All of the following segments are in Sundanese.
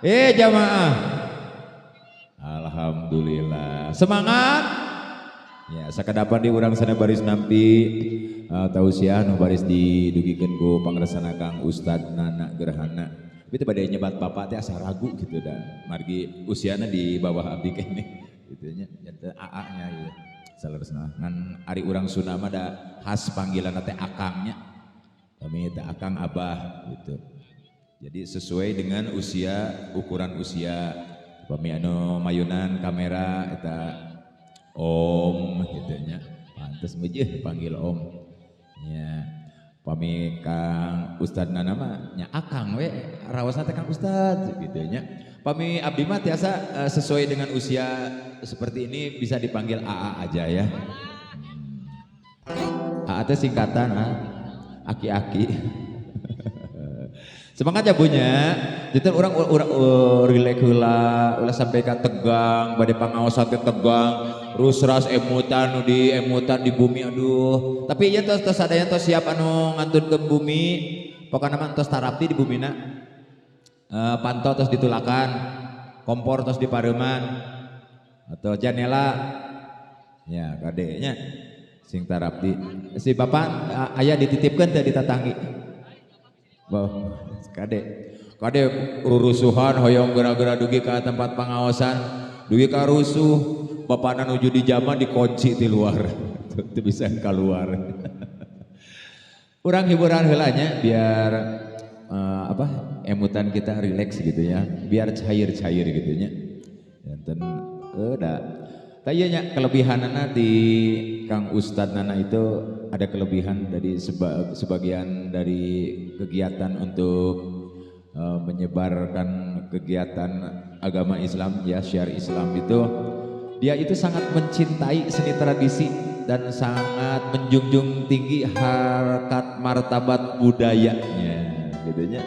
Eh, jamaah. Alhamdulillah. Semangat. Ya, sakedapan di urang sana baris nampi tausiah nu baris didugikeun ku pangersana Kang Ustad Nana Gerhana. Tapi teu bade nyebat bapak teh asa ragu gitu dah. Margi usiana di bawah abdi keneh gitu nya. Janten AA nya gitu. Saleresna ngan ari urang Sunda mah da khas panggilan teh akangnya. Kami teh akang, abah gitu. Jadi sesuai dengan usia, ukuran usia. Pami anu mayunan kamera eta om gitu nya. Pantes meujeun panggil om. Ya. Pami Kang Ustad Nana mah nya akang we, raosna teh Kang Ustad gitu nya. Pami abdi mah tiasa sesuai dengan usia seperti ini bisa dipanggil AA aja ya. AA teh singkatan ah, aki-aki. Semangat ya punya. Jadi orang orang rileks heula, ulah sampai ka tegang, bade pangaosan teh tegang, rusras emutan nu di emutan di bumi, aduh. Tapi ieu tos tos sadaya tos siap anu ngantunkeun bumi, pokokna mah tos tarapti di bumina. Panto tos ditulakan, kompor tos dipareuman, atau janela ya kade nya sing tarapti. Si bapak aya dititipkeun teh di tatanggi. Bah, kade. Kade rurusuhan hoyong geura-geura dugi ka tempat pangaosan, dugi ka rusuh, bapakna nuju di jama dikunci di luar. Teu bisa keluar. Urang hiburan heula nya biar apa? Emutan kita rileks gitu ya, biar cair-cair gitu nya. Janten da tah ieu nya kelebihanana di Kang Ustad Nana itu ada kelebihan dari sebagian dari kegiatan untuk menyebarkan kegiatan agama Islam ya, syiar Islam itu dia itu sangat mencintai seni tradisi dan sangat menjunjung tinggi harkat martabat budayanya gitu nya.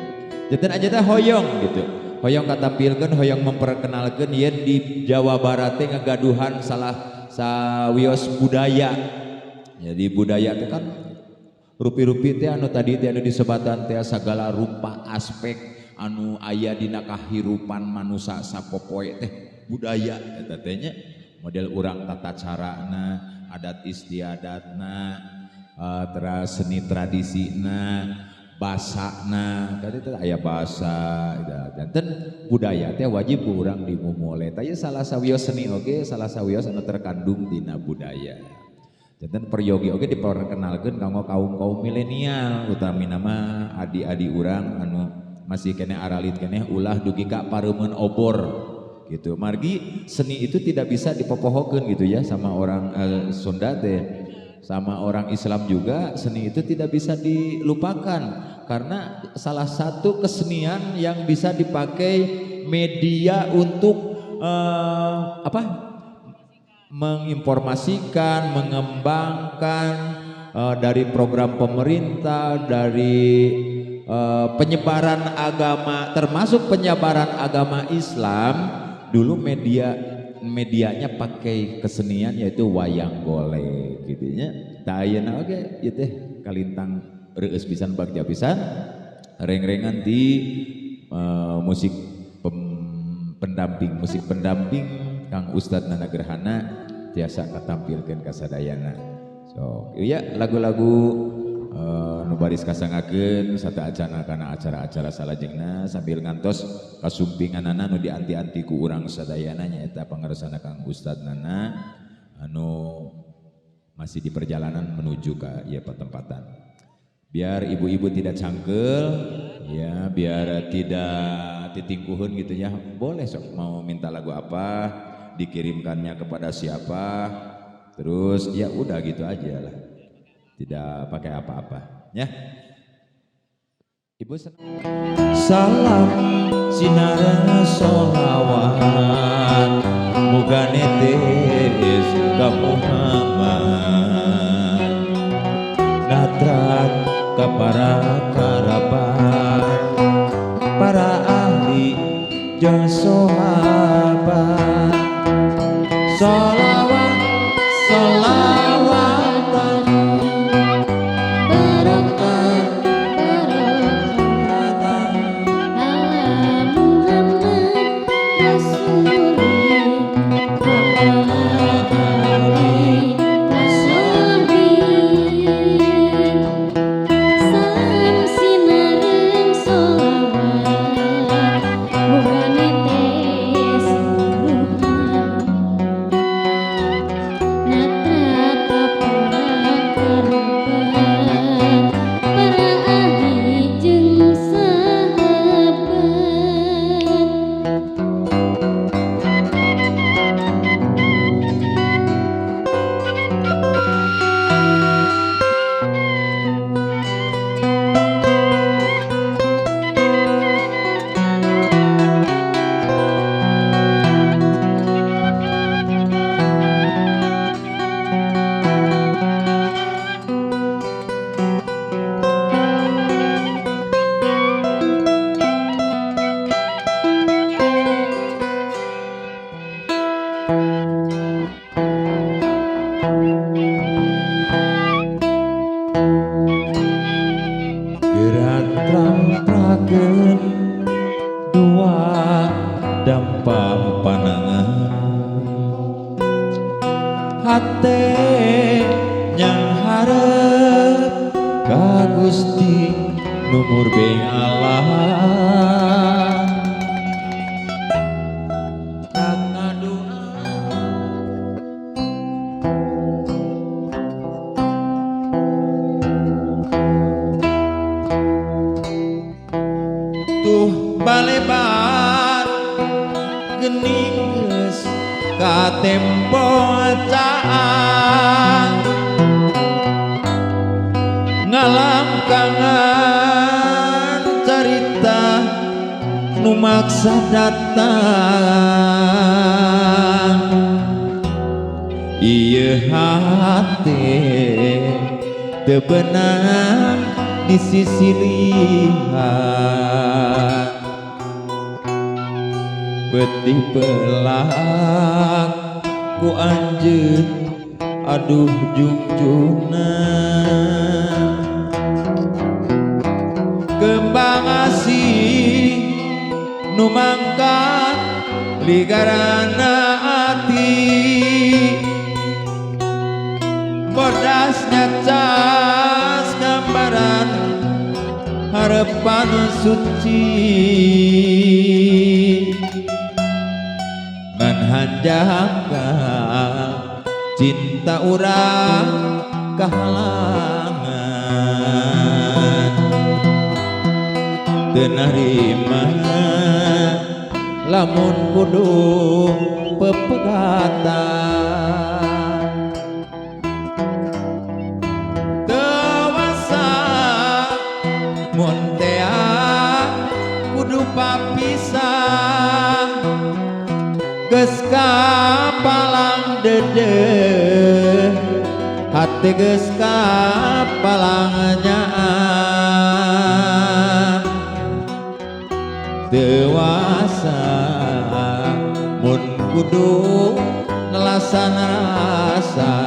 Janten aja teh hoyong gitu. Hoyong katampilkeun, hoyong memperkenalkeun yen di Jawa Barat teh ngagaduhan salah sawios budaya. Jadi budaya teh kan rupi-rupi teh anu tadi teh anu disebatan teh segala rupa aspek anu aya dina kahirupan manusia sapopoe teh budaya eta teh nya. Model urang tata carana, adat istiadatna, teras seni tradisina, basana, tadi teh aya basa janten budaya teh wajib ku urang dimumule. Tah ieu salah sawios seni oge, salah sawios anu terkandung dina budaya. Janten peryogi oge diperkenalkeun kanggo kaum-kaum milenial, utamina mah adi-adi urang anu masih keneh aralit keneh, ulah dugi ka pareumeun obor gitu. Margi seni itu tidak bisa dipopohokeun gitu ya sama orang Sunda teh. Sama orang Islam juga seni itu tidak bisa dilupakan karena salah satu kesenian yang bisa dipakai media untuk apa? Menginformasikan, mengembangkan dari program pemerintah, dari penyebaran agama, termasuk penyebaran agama Islam, dulu medianya pakai kesenian yaitu wayang golek gitu nya. Tah ayeuna oge ieu teh kalintang reueus pisan, bagja pisan reng-rengan di musik pendamping, musik pendamping Kang Ustad Nana Gerhana tiasa katampilkeun ka sadayana. So, iya lagu-lagu nu baris kasangakeun sateuacana kana acara-acara salajengna sambil ngantos kasumpinganana nu dianti-anti ku urang sadayana, nyaeta pangersana Kang Ustad Nana anu masih di perjalanan menuju ke ieu pertempatan. Biar ibu-ibu tidak cangkel, ya, biar tidak titingkuhun gitu ya. Boleh sok mau minta lagu apa, dikirimkannya kepada siapa, terus ya udah gitu aja lah. Tidak pakai apa-apa, ya. Ibu senang. Salam sinareng sholawat muga netes ka Muhammad, ngatrat ka para kerabat, para ahli jeung sahabat. Sholawat sholawatan Barokah barokatan ala Muhammad. Hate nyang harep ka Gusti nu murbeng Allah. Tak ngadua tuh balebar gening geus katempo caang ngalangkangan carita nu maksa datang. Ieu hate teu beunang disisilihan, betih pelak ku anjeun aduh jungjungan. Kembang asih nu mangkat ligarana ati, bodasnya cas gambaran harapan suci. Ngan hanjakal cinta urang kahalangan, teu narima lamun kudu pepegatan. Tewasa mun tea kudu papisah, geus kapalang dedeh hate geus kapalang nyaah. Dewasa mun kudu nelasan rasa,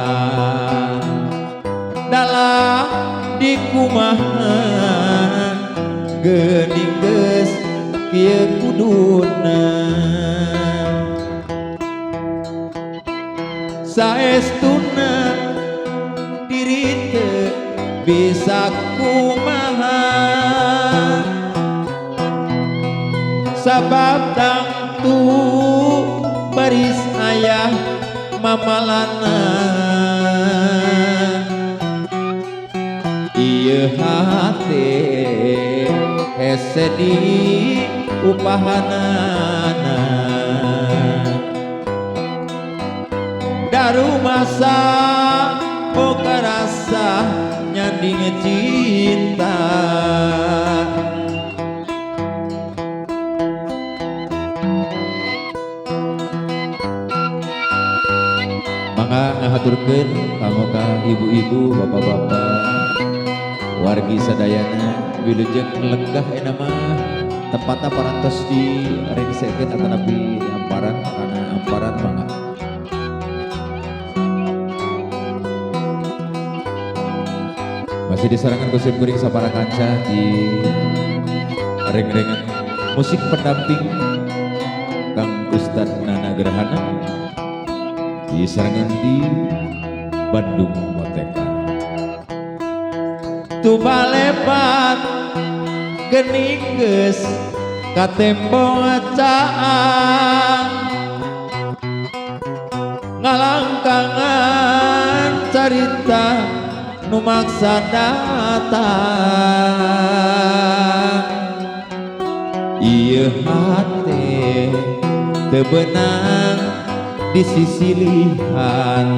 dalah dikumaha geuning geus kieu kuduna. Saestuna diri teu bisa kumaha, sabab tangtu baris ayah mamalana. Ieu hate hese di upahanana, darumasa boga rasa nyanding cinta. Mangga ngahaturkeun kanggo ka ibu-ibu, bapak-bapak, wargi sadayana wilujeng lenggah eta mah tempatna parantos di rengsekeun atanapi di amparan kana amparan mangga. Masih disarankan ku sim kuring sapara kanca di reng-rengan musik pendamping Kang Ustad Nana Gerhana disarangan di Bandung Moteka. Tubalepat geuning geus katempo caang, ngalangkangan carita nu maksa datang. Ieu hate teu beunang disisilihan,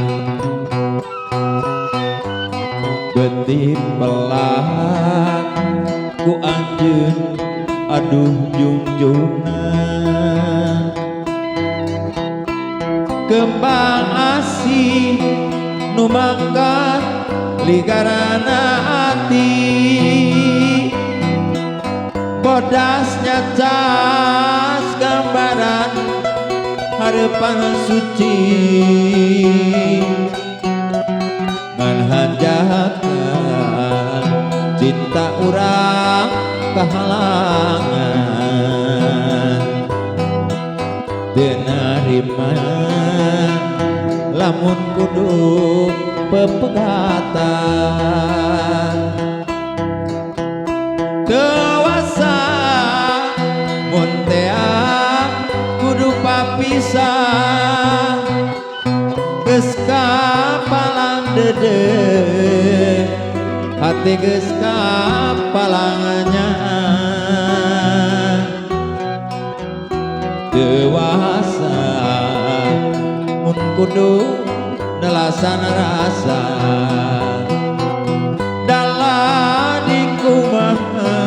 betih pelak ku anjeun aduh jungjungan. Kembang asih nu mangkat ligarana ati, bodasnya cas gambaran harapan suci. Ngan hanjakan cinta urang kahalangan, teu narima lamun kudu pepegatan. Dewasa mun tea kudu papisah, geus kapalang dede hati geus kapalangannya. Dewasa mun kudu nelasan rasa, dalah dikumaha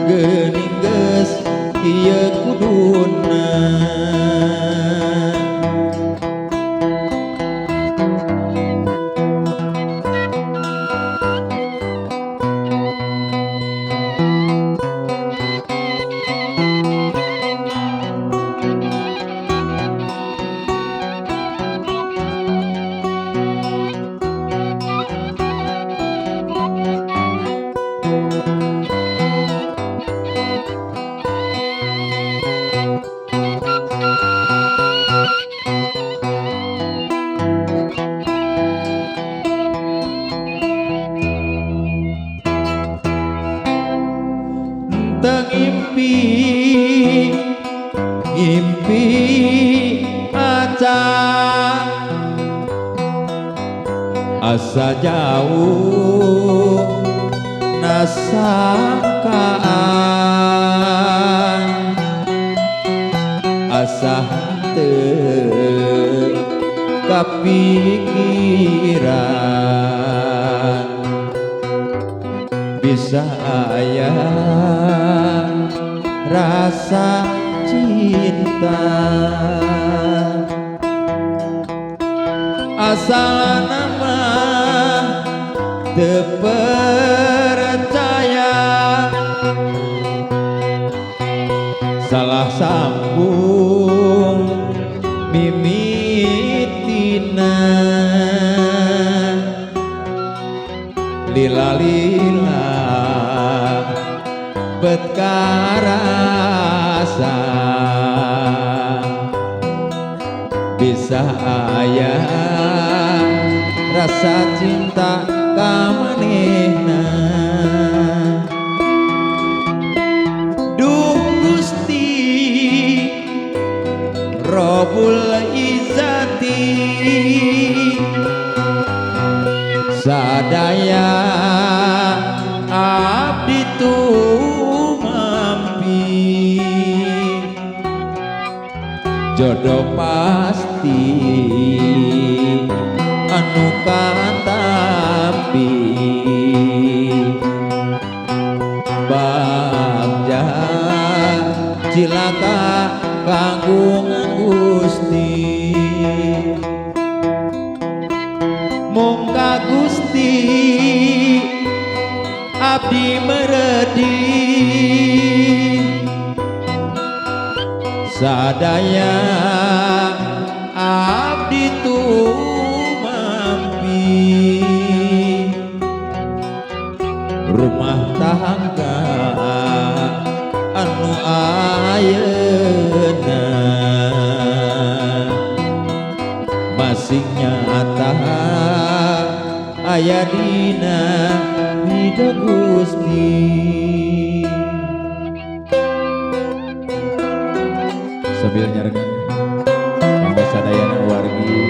geuning geus kieu kuduna. Ngimpi ngimpi acan asa jauh nasangkaan, asa henteu kapikiran bisa aya rasa cinta. Asal nama teu percaya, salah sambung mimitina, lila-lila bet karasa bisa aya rasa cinta ka manehna. Duh Gusti Rabbul Izzati, sadaya abdi tumampi, jodoh pasti anu katampi, bagja cilaka kagungan Gusti. Mungka Gusti abdi meredi, sadaya abdi tumampi, rumah tangga anu ayeuna masih nyata aya dina ridho Gusti. Sambil nyarengan kanggo sadayana wargi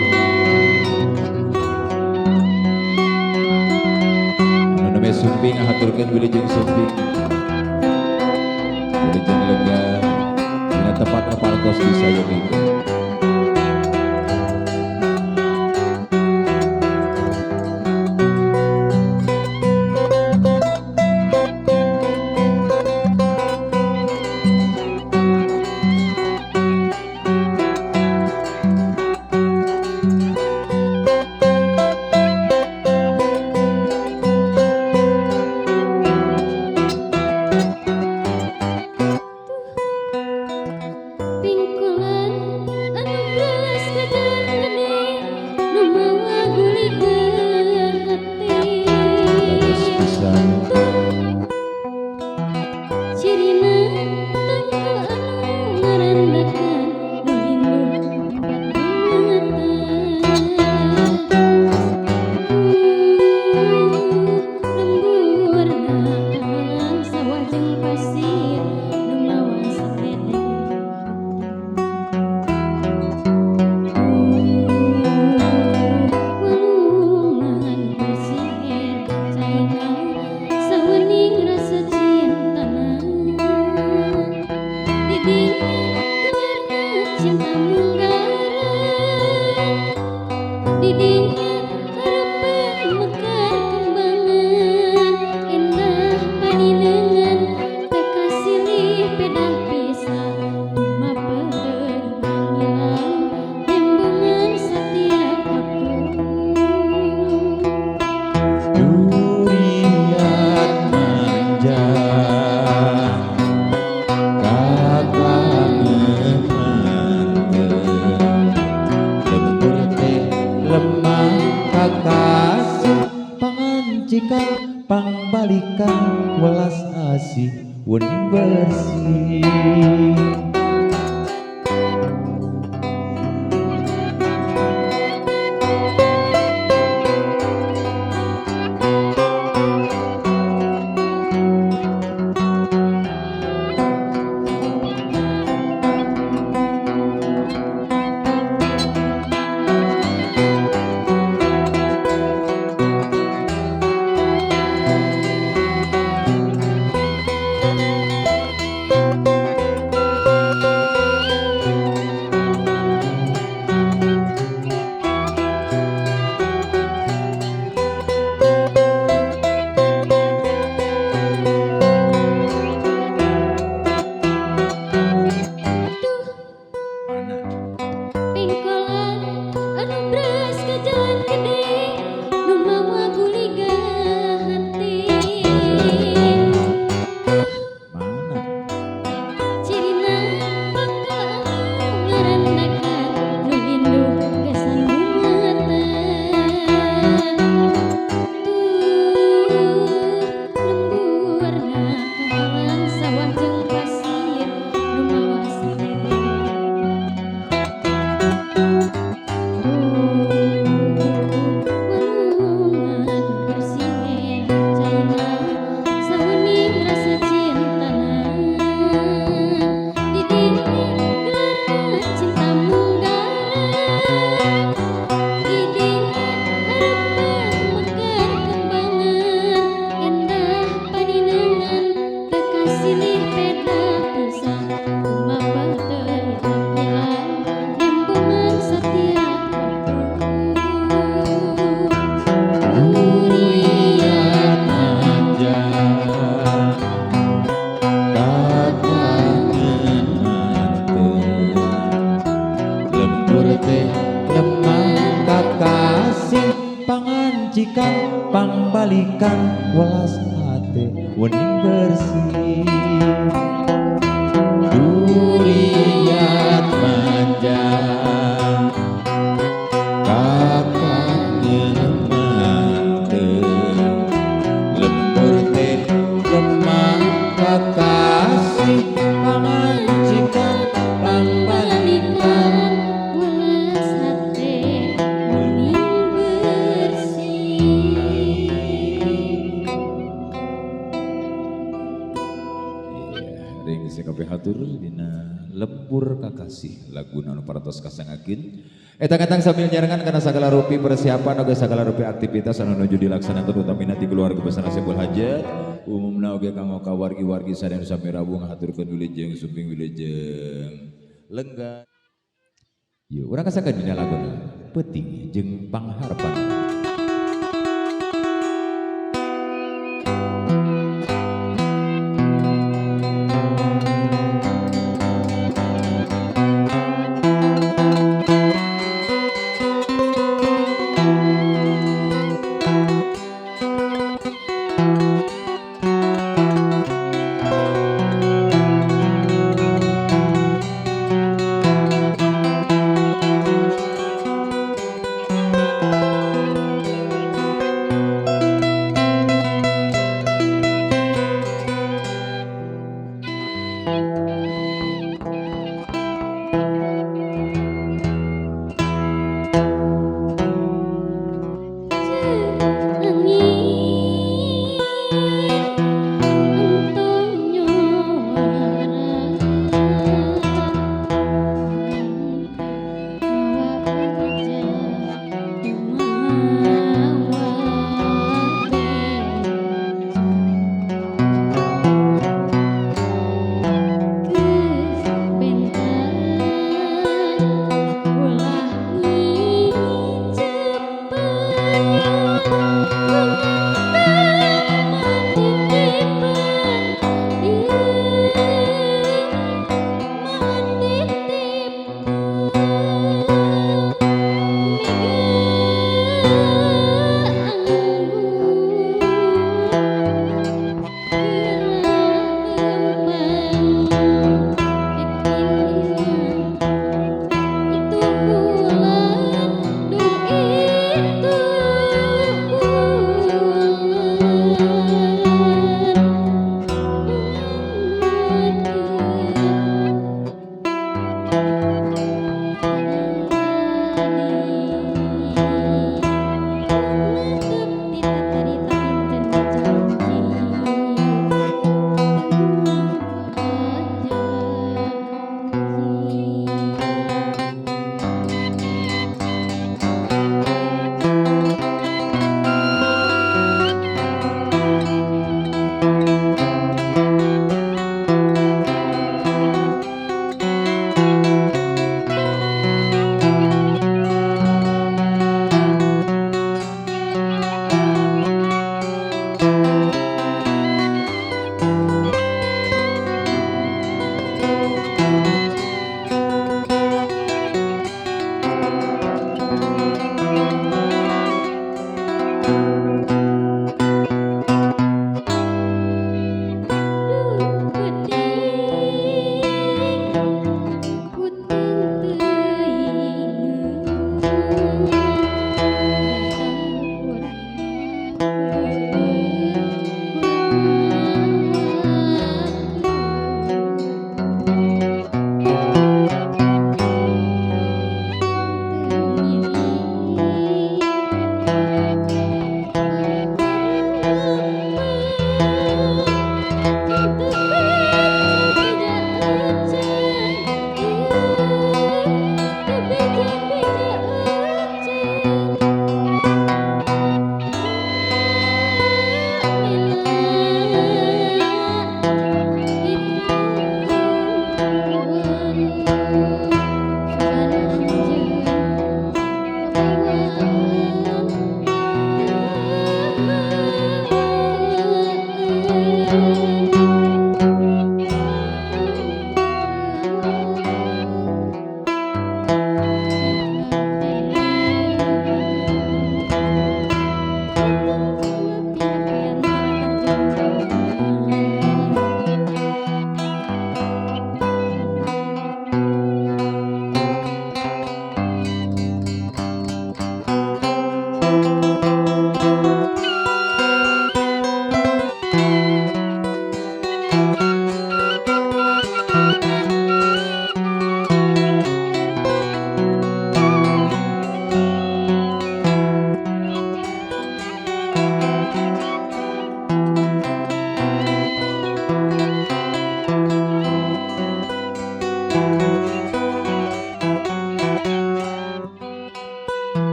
anu name sumping ngahaturkeun wilujeng sumping, wilujeng lega dina tempat parantos disayogikeun. Pingkulan. Pangancikan pangbalikan welas asih wening bersih. Pangbalikan welas hate wening bersih. Duriat manjang kakangen manteng lembur teh lemah kakasih pangancikan pangbalikan welas hate wening bersih. Hatur dina lembur kakasih lagu anu parantos kasangakeun eta katang sambil nyarengan kana sagala rupi persiapan oge sagala rupi aktivitas anu nuju dilaksanakeun utamina ti keluarga besar Nasibul Hajat umumna oge kanggo ka wargi-wargi sadaya nu sami rawuh ngahaturkeun wilujeng sumping wilujeng lenggan. Yeuh urang kasakeun dina laguna peuting jeung pangharepan.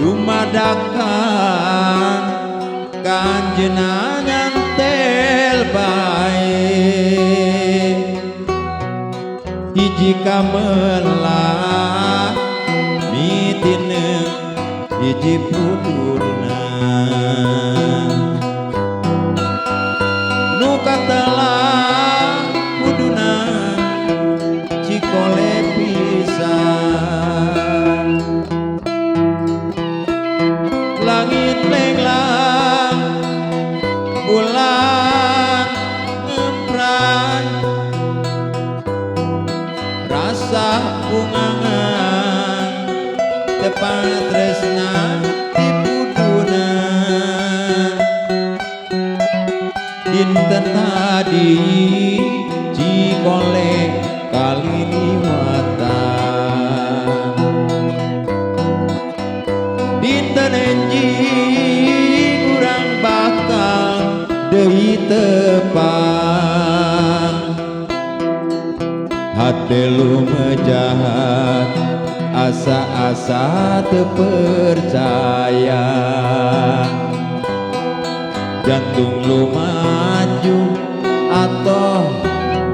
Dumadakan kanjena nyantel bae hiji kamelah mitineung hiji pudurna nu katelah kuduna cikole pisan langit lenglang bulan ngempran rasa bungangan tepat tresna dipuduna dinten tadi cikole kaliliwatan dinten enjing urang bakal deui tepang hate lumejahat asa-asa teu percaya jantung lumaju atau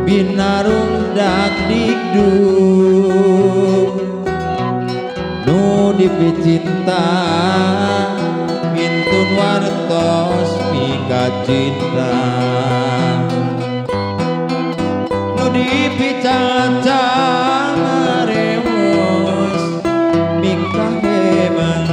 binarung dak dikduk nu dipicinta ngintun wartos mika cinta nu dipicaca marewos mika heman.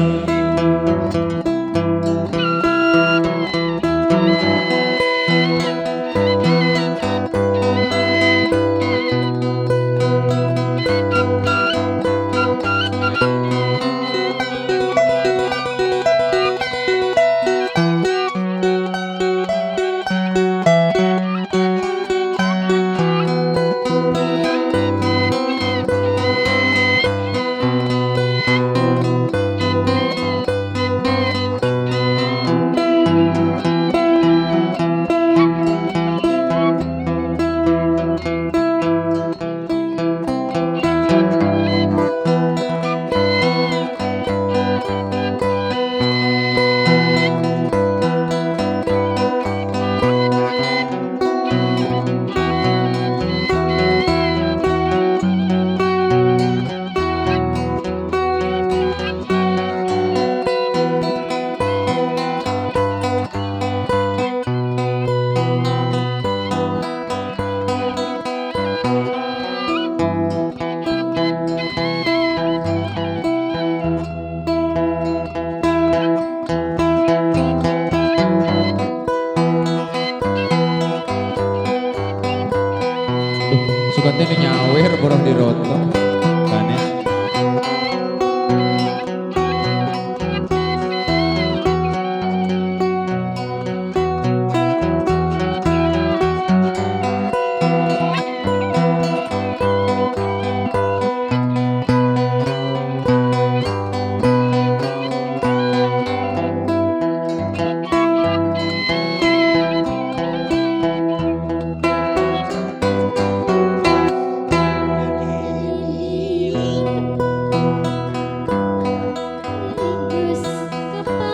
Sugan teh nu nyawer boroh dirotok. Sanes. Gus kepala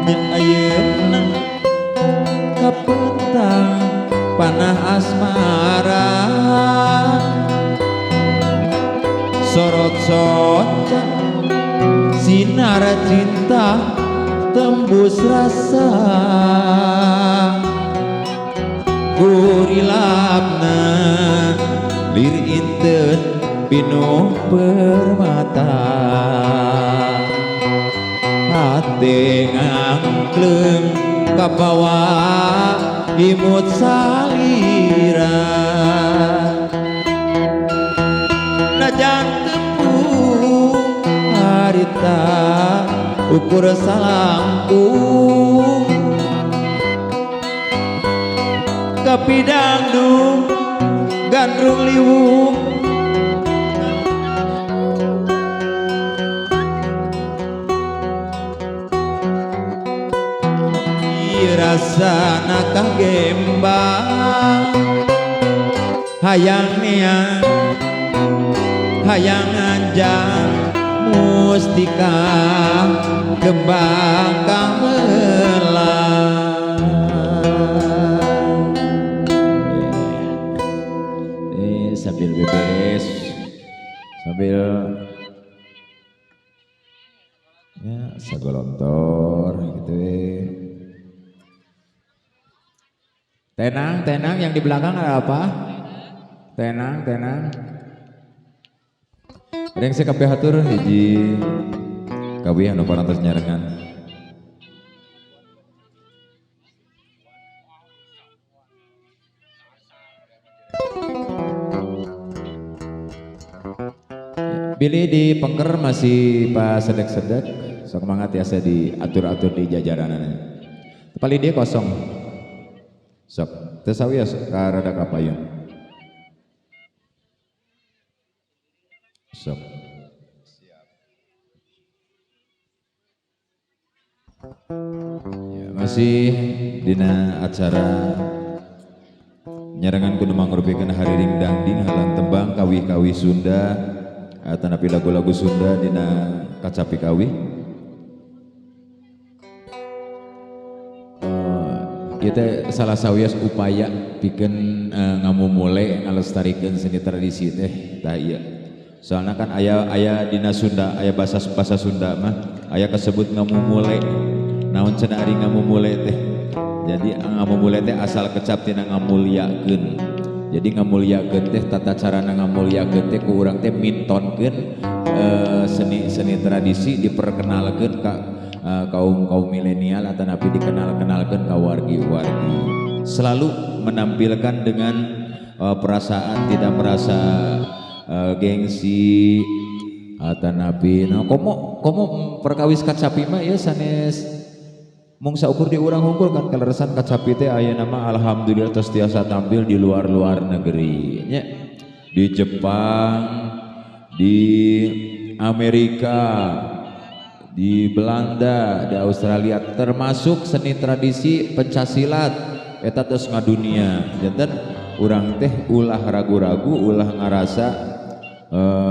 Nya ayeuna kapentang panah asmara, sorot soca sinar cinta tembus rasa, gurilapna lir inten pinuh permata, hate ngangkleng kabawa imut salira, najan tepung harita ukur salangkung, kapidangdung gandrung liwung. Rasana kagembang hayang neang hayang anjang mustika kembang kamelang. Sambil beberes, sambil ya sagolontor gitu. Tenang, tenang, yang di belakang ada apa? Tenang, tenang. Ada yang saya kabeh hatur hiji kawih anu parantos nyarengan. Bilih di pengker masih pas sedek-sedek, sok semangat ya saya diatur-atur di jajaranana. Paling dia kosong. Sok, teu sawios ka rada kapayun. Sok. Ya, masih dina acara nyarengan kudu mangrupikeun hariring dangding halang tembang kawih-kawih Sunda atanapi lagu-lagu Sunda dina kacapi kawih. Kita salah sawios upaya pikeun ngamumule ngalestarikeun seni tradisi teh tah ieu. Soalna kan aya aya dina Sunda, aya bahasa bahasa Sunda mah aya kasebut ngamumule. Naon cenah ari ngamumule teh? Jadi ngamumule teh asal kecap tina ngamulyakeun. Jadi ngamulyakeun teh tata carana ngamulyakeun teh ku urang teh mintonkeun seni-seni tradisi diperkenalkeun ka kaum-kaum milenial atanapi dikenal-kenalkeun ka wargi-wargi. Selalu menampilkan dengan perasaan tidak merasa gengsi atanapi nah komo komo perkawis kacapi mah ya sanes mung saukur di urang hungkul kan, kaleresan kacapi teh aya nama alhamdulillah tos tiasa tampil di luar-luar negeri nya, di Jepang, di Amerika, di Belanda, di Australia, termasuk seni tradisi pencak silat eta tos ngadunia. Janten urang teh ulah ragu-ragu, ulah ngarasa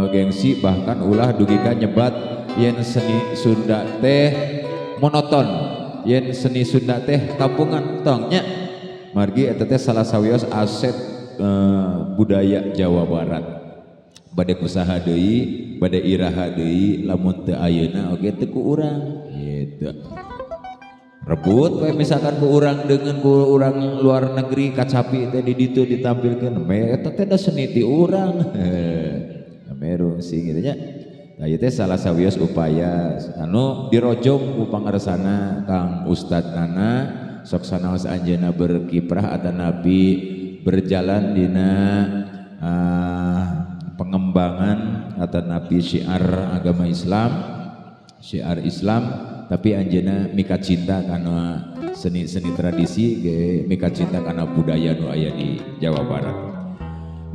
gengsi, bahkan ulah dugi ka nyebat yen seni Sunda teh monoton, yen seni Sunda teh kampungan, tong nya. Margi eta teh salah sawios aset budaya Jawa Barat. Bade kusaha deui, bade iraha deui, lamun teu ayeuna oge teu ku urang gitu. Rebut we misalkan ku urang dengan ku urang luar negeri kacapi teh di ditu ditampilkeun, me eta teh da seni ti urang. Meru sing gitu nya. Nah, ieu teh salah sawios upaya anu dirojong ku pangarsana Kang Ustad Nana, sok sanaos anjeunna berkiprah atanapi berjalan dina pengembangan atanapi syiar agama Islam, syiar Islam, tapi anjeunna mika cinta kana seni-seni tradisi ge, mika cinta kana budaya nu aya di Jawa Barat.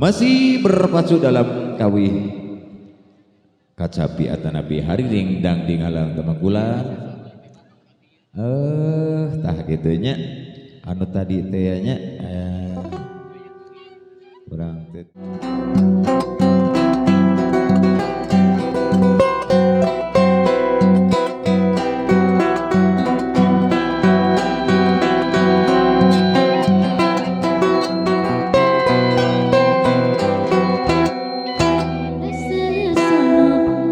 Masih berpacu dalam kawih kacapi atanapi hariring dangding halang temakula. Tah kitu nya anu tadi teh nya, urang teh. Rasa sono,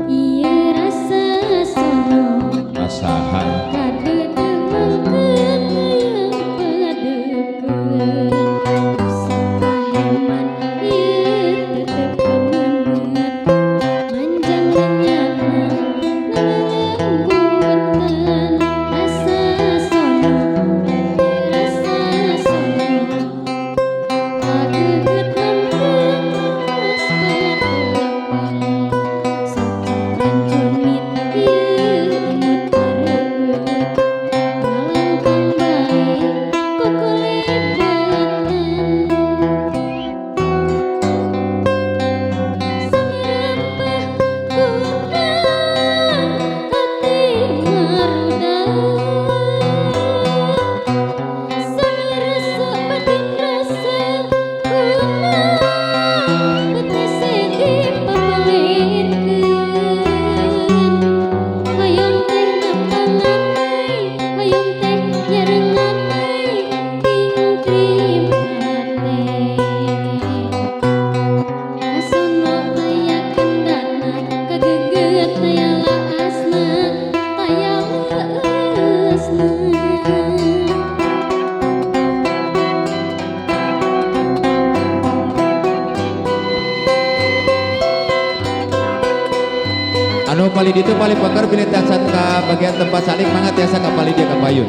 ieu rasa sono. Rasahan. Kadeudeung mangkeut hayang padekeun. Sapaheman ieu tetep kameungeut. Manjang lenyapna lelembutan. Rasa sono, ieu rasa sono. Kageget mangkeut geus patepel. Sacoran cunit ieu imut karebeut. Ngalengkang bae kukulibatan. Samirempah kurang hati marudan. Samirasa batin rasa kurang betese dipapalirkeun. Hoyong teh nepangan euy, hoyong teh nyarengan euy, tingkrim hate. Kasono aya kendana, kageget aya laasna, taya leueusna. Anu palih ditu palih paker bilih tiasa ka bagian tempat salik mangga tiasa ka palih dieu ka payun.